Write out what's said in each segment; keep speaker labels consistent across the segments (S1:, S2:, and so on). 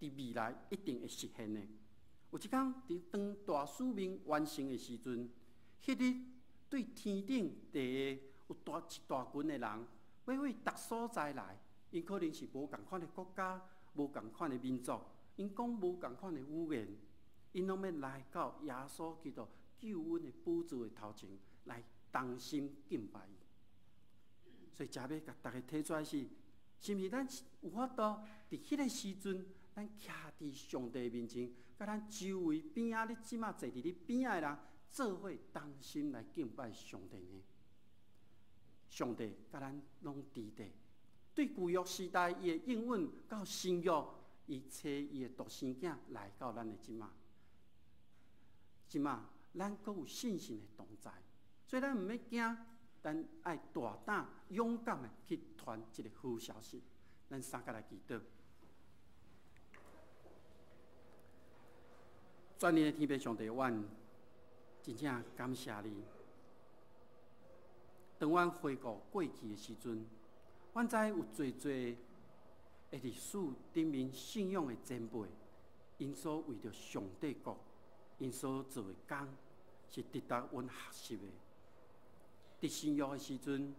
S1: 佇未來一定會實現的。有一工，佇當大使命完成的時陣，彼日對天頂地下有大一大群的人，欲為逐所在來，𪜶可能是無仝款的國家，無仝款的民族，𪜶講無仝款的語言，𪜶攏欲來到耶穌基督救恩的寶座的頭前來同心敬拜伊。所以，遮欲共逐家提出來是，是毋是咱有法度佇彼个時陣，咱徛佇上帝面前，佮咱周圍邊仔，你這馬坐佇你邊仔的人，做伙同心來敬拜上帝呢？上帝佮咱攏佇底，對舊約時代伊的應允到新約，伊差伊的獨生囝來到咱的這馬，這馬咱閣有信心的同在，所以咱毋免驚。咱愛大膽勇敢的去傳這個好消息。咱三個來祈禱。全能的天父上帝，阮真正感謝你。當阮回顧過去的時陣，阮知有濟濟的歷史頂面信仰的前輩，𪜶所為著上帝國，𪜶所做的工，是值得阮學習的。佇新約的時陣，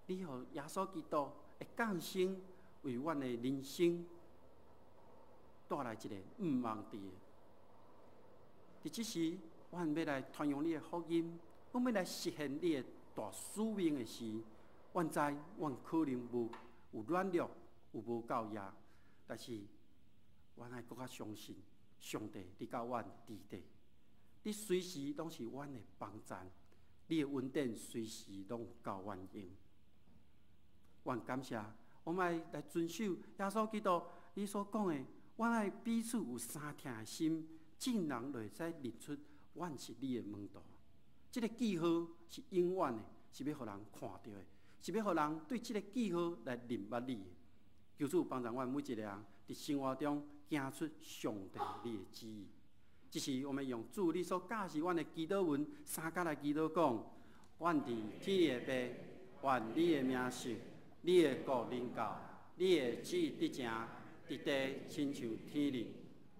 S1: 你予耶穌基督的降生，為阮的人生帶來一个毋忘佇的。佇這時，阮欲來傳揚你的福音，阮欲來實現你的大使命的時，阮知阮可能無有軟弱，有無夠額，但是阮愛閣較相信上帝，你佮阮佇底，你隨時攏是阮的幫贊。你的恩典隨時攏有夠阮用，阮感謝，阮愛來遵守耶穌基督伊所講的，阮愛彼此有相疼的心，眾人就會使認出阮是你的門徒。這个記號是永遠的，是欲予人看著的，是欲予人對這个記號來認捌你的。求主幫助阮每一个人佇生活中行出上帝你的旨意。這是我們用主你所教示阮的祈禱文，三工來祈禱講：阮佇天的父，願你的名聖，你的國臨到，你的旨意得成，佇地親像天裡。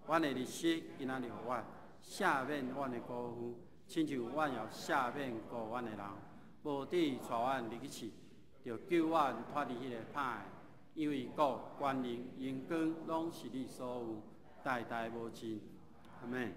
S1: 阮的日食今仔日予阮，赦免阮的過犯，親像阮也赦免過阮的人。無得帶阮入去試，著救阮脫離彼个歹的。因為國、權能、榮光，攏是你所有，代代無盡。阿們。